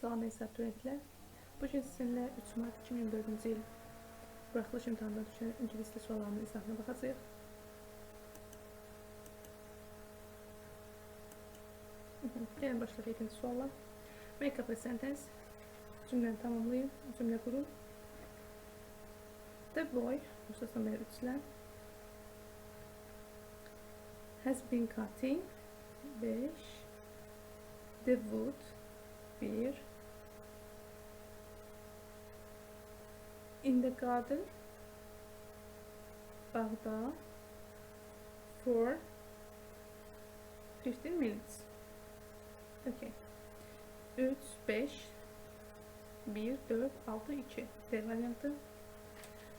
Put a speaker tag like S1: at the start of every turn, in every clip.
S1: Salam əziz abituriyentlər. Bu gün sizinlə 3 mart 2024-cü il buraxılış imtahanına düşən ingilis dili suallarının izahına baxacağıq. Gəlin başlayaq ikinci sualla. Make up a sentence. Cümləni tamamlayın, cümlə qurun. The boy, ustasından bəri 3-lə, has been cutting 5, the wood 1, in the garden, bağda, for 15 minutes. Okay. 3, 5, 1, 4, 6, 2. D variantı.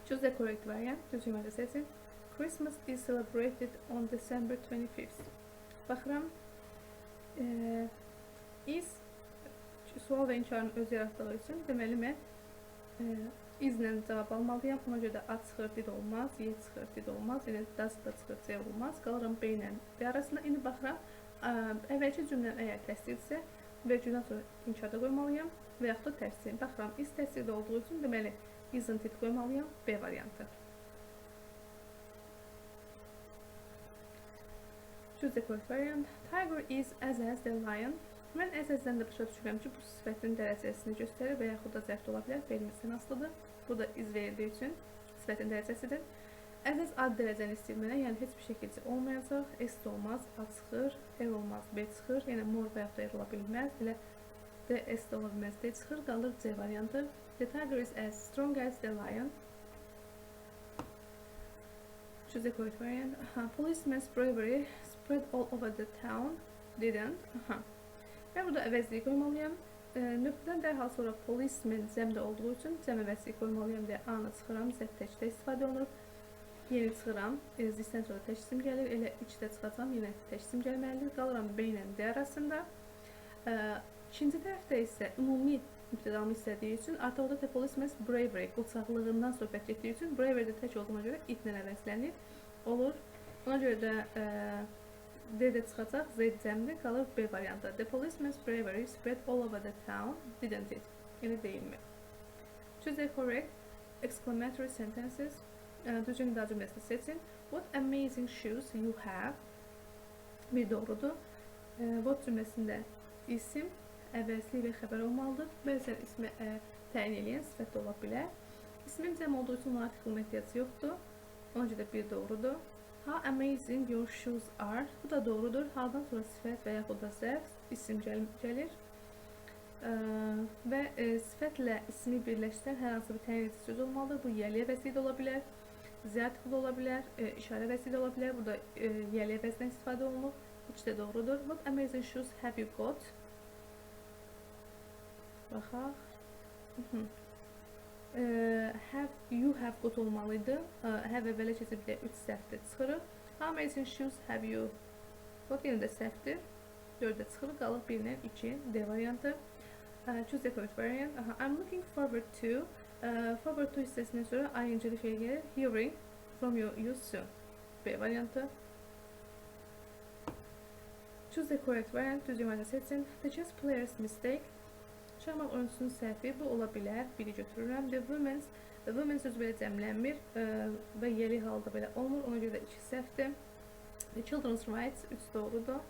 S1: Choose the correct variant. Düzgün variantı seçin. Christmas is celebrated on December 25th. Baxıram. Is sual və inkarın öz yaratdığı üçün deməli mən is-lə cavab almalıyam. Ona görə də A çıxır, D olmaz, Y çıxır, D olmaz, yəni does da çıxır, C olmaz. Qalıram B ilə D arasında. İndi baxıram. Əvvəlki cümləm əgər təsdiqdirsə, və cümlədən sonra inkarda qoymalıyam və yaxud da tərsi. Baxıram, is təsdiqdə olduğu üçün deməli isn't it qoymalıyam. B variantı. Choose the correct variant. Tiger is as the lion. Mən as-dən də başa düşürəm ki, bu sifətin dərəcəsini göstərir və yaxud da zərf ola bilər. Fe'limizdən asılıdır. Burada is verildiyi üçün sifətin dərəcəsidir. As ad dərəcəni istəyir mənə, yəni heç bir şəkildə olmayacaq. S də olmaz, A çıxır, R olmaz, B çıxır. Yəni more və yaxud da R ola bilməz. Elə D, S də ola bilməz, D çıxır. Qalır C variantı. The tiger is as strong as the lion. Choose the correct variant. Aha. Policeman's bravery spread all over the town. Didn't. Aha. Mən burada əvəzliyi qoymalıyam. Nöqtədən dərhal sonra policeman cəmdə olduğu üçün cəm əvəzliyi qoymalıyam deyə A-nı çıxıram. Z təkdə istifadə olunur. Yeni çıxıram. Z-dən sonra tək isim gəlir. Elə 3-də çıxacam. Yenə tək isim gəlməlidir. Qalıram B ilə D arasında. İkinci tərəfdə isə ümumi mübtədamı istədiyi üçün artıq orada the policeman's bravery, qoçaqlığından söhbət getdiyi üçün bravery də tək olduğuna görə it-lə əvəzlənir. Olur. Ona görə də D də çıxacaq, Z cəmdir, qalır B variantı. The policeman's bravery spread all over the town, didn't it? Yəni deyilmi? Choose the correct exclamatory sentences. Düzgün nida cümləsini seçin. What amazing shoes you have. Bir doğrudur. What cümləsində isim, əvəzli və xəbər olmalıdır. Bəzən ismi təyin eləyən sifət də ola bilər. İsmim cəm olduğu üçün ona artiklına ehtiyac yoxdur. Ona görə də bir doğrudur. How amazing your shoes are. Bu da doğrudur. How'dan sonra sifət və yaxud da zərf isim gəlir. Və sifətlə ismi birləşdirən hər hansı bir təyin edici söz olmalıdır. Bu yəli əvəzliyi də ola bilər, Z artikli də ola bilər, işarə əvəzliyi də ola bilər. Burada yəli əvəzindən istifadə olunur. Üç də doğrudur. What amazing shoes have you got? Baxaq. Have, you have got olmalıydı. Have əvvələ keçib deyə 3 səhvdir. Çıxırıq. How amazing shoes have you got? Yenə də səhvdir. 4-də çıxırıq. Qalır 1 ilə 2. D variantı. Choose the correct variant. Aha, I'm looking forward to. Forward to hissəsindən sonra ing-li fe'l gəlir. Hearing from you soon. B variantı. Choose the correct variant. Düzgün variantı seçin. The chess player's mistake. Şahmat oyuncusunun səhvi bu ola bilər. Biri götürürəm. The women sözü belə cəmlənmir və yeli halda belə olmur. Ona görə də 2 səhvdir. The children's rights 3 doğrudur.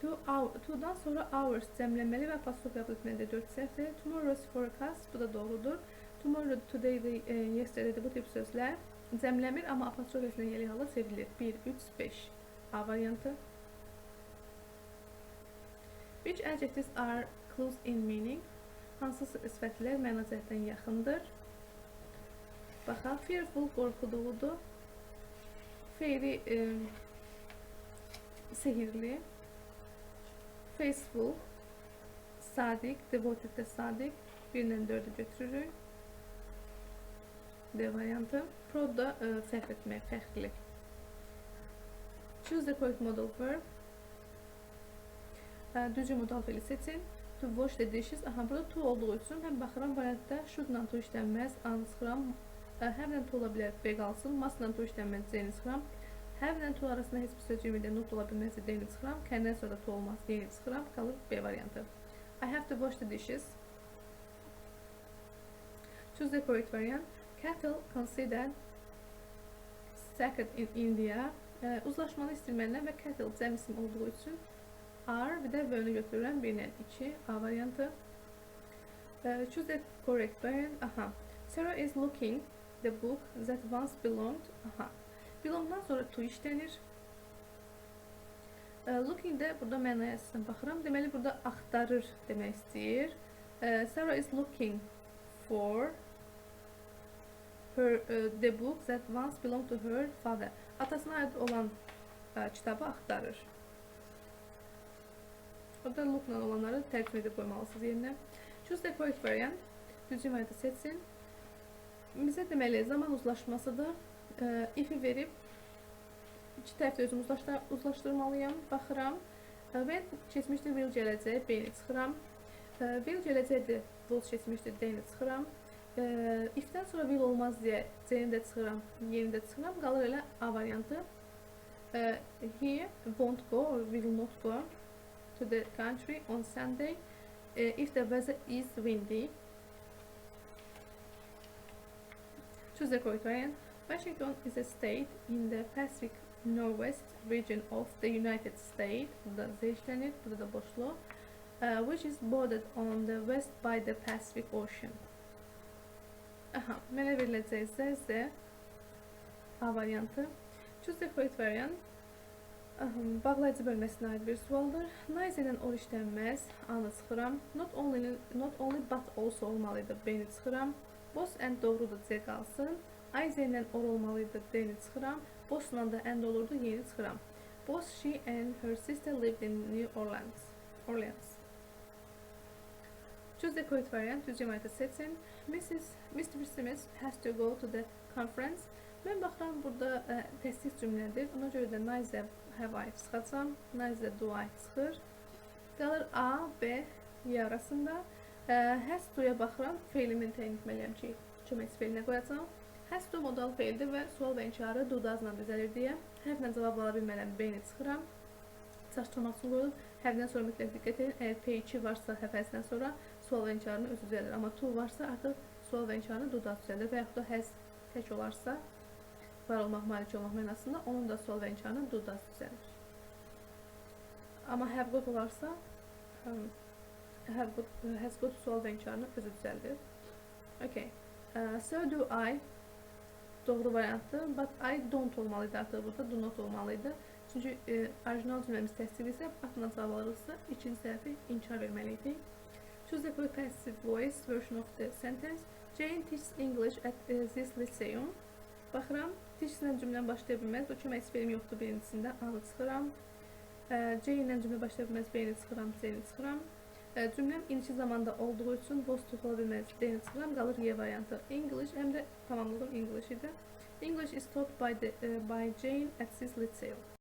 S1: To-dan sonra hours cəmlənməli və apostrof qəbul etməlidir. 4 səhvdir. Tomorrow's forecast bu da doğrudur. Tomorrow, today, yesterday bu tip sözlər cəmlənmir, amma apostrof ilə yeli halda çevrilir. 1, 3, 5. A variantı. Which adjectives are close in meaning? Hansı sifətlər məna cəhətdən yaxındır? Baxaq, fearful qorxu doludur. Fairy sehirli. Faithful sadiq, devoted də sadiq. 1 ilə 4-ü götürürük. D variantı. Proud da fəxr etmək, fəxrli. Choose the correct modal verb. Düzgün modal fe'li seçin. To wash the dishes. Aha, burada to olduğu üçün mən baxıram variantda should-la to işlənməz, A-nı çıxıram. Have-lə to ola bilər, B qalsın. Must-la to işlənməz, C-ni çıxıram. Have-lə to arasında heç bir söz cümlədə not ola bilməz, D-ni çıxıram. Can-dən sonra da to olmaz, D-ni çıxıram. Qalır B variantı. I have to wash the dishes. Choose the correct variant. Cattle considered sacred in India. Uzlaşmanı istirməndən və cattle cəm isim olduğu üçün are bir də V-ni götürürəm. 1 ilə 2 A variantı. Choose the correct variant. Aha. Sarah is looking the book that once belonged. Aha. Belong'dan sonra to işlənir. Looking də burada mənaya əsasən baxıram. Deməli burada axtarır demək istəyir. Sarah is looking for her the book that once belonged to her father. Atasına aid olan kitabı axtarır. Orada look'la olanları tərcümə edib qoymalısınız yerinə. Choose the correct variant. Düzgün variantı seçsin. Bizə deməli zaman uzlaşmasıdır. If'i verib iki tərəfdə özümü uzlaşdırmalıyam. Baxıram. When keçmişdir, will gələcək, B-ni çıxıram. Will gələcəkdir, will keçmişdir, D-ni çıxıram. If'dən sonra will olmaz deyə C-ni də çıxıram, Y-ni də çıxıram. Qalır elə A variantı. He won't go or will not go to the country on Sunday if the weather is windy. Choose the correct variant. Washington is a state in the Pacific Northwest region of the United States. Burada Z işlənir, burada da boşluq. Which is bordered on the west by the Pacific Ocean. Aha, mənə veriləcək Z, Z, A variantı. Choose the correct variant. Aha, bağlayıcı bölməsinə aid bir sualdır. Neither ilə or işlənməz. A-nı çıxıram. Not only but also olmalıydı. B-ni çıxıram. Both and doğrudur, C qalsın. Either ilə or olmalıydı, D-ni çıxıram. Both-la da and olurdu, Y-ni çıxıram. Both she and her sister lived in New Orleans. Choose the correct variant. Düzgün variantı seçin. Mr. Smith has to go to the conference. Mən baxıram burada təsdiq cümlədir. Ona görə də neither have I çıxacam. Neither do I çıxır. Qalır A, B, Y arasında. Has to-ya baxıram. Feilimin təyin etməliyəm ki, köməkçi feilinə qoyacağam. Has to modal feildir və sual və inkarı do does-la düzəlir deyə. Have-lə cavab ala bilmərəm, B-ni çıxıram. Çaşdırmaq üçün qoyulub. Have-dən sonra mütləq diqqət edin. Əgər P2 varsa have-dən sonra sual və inkarını özü düzəlir. Amma to varsa artıq sual və inkarını do does düzəlir. Və yaxud da has tək olarsa, var olmaq, malik olmaq mənasında onun da sual və inkarını do does düzəlir. Amma have got olarsa, has got sual və inkarını özü düzəldir. Okay. So do I doğru variantdır. But I don't olmalıydı artıq burada. Do not olmalıydı. Çünki orijinal cümləmiz təsdiq isə but-la cavab alırıqsa ikinci tərəfi inkar verməliydik. Choose the correct passive voice version of the sentence. Jane teaches English at this lyceum. Baxıram, teaches-lə cümləm başlaya bilməz. Bu köməkçi fe'ilim yoxdur birincisində. A-nı çıxıram. Jane-lə cümlə başlaya bilməz. B-ni çıxıram, C-ni çıxıram. Cümləm indiki zamanda olduğu üçün was to ola bilməz. D-ni çıxıram. Qalır Y variantı. English, həm də tamamladığım English idi. English is taught by Jane at this lyceum.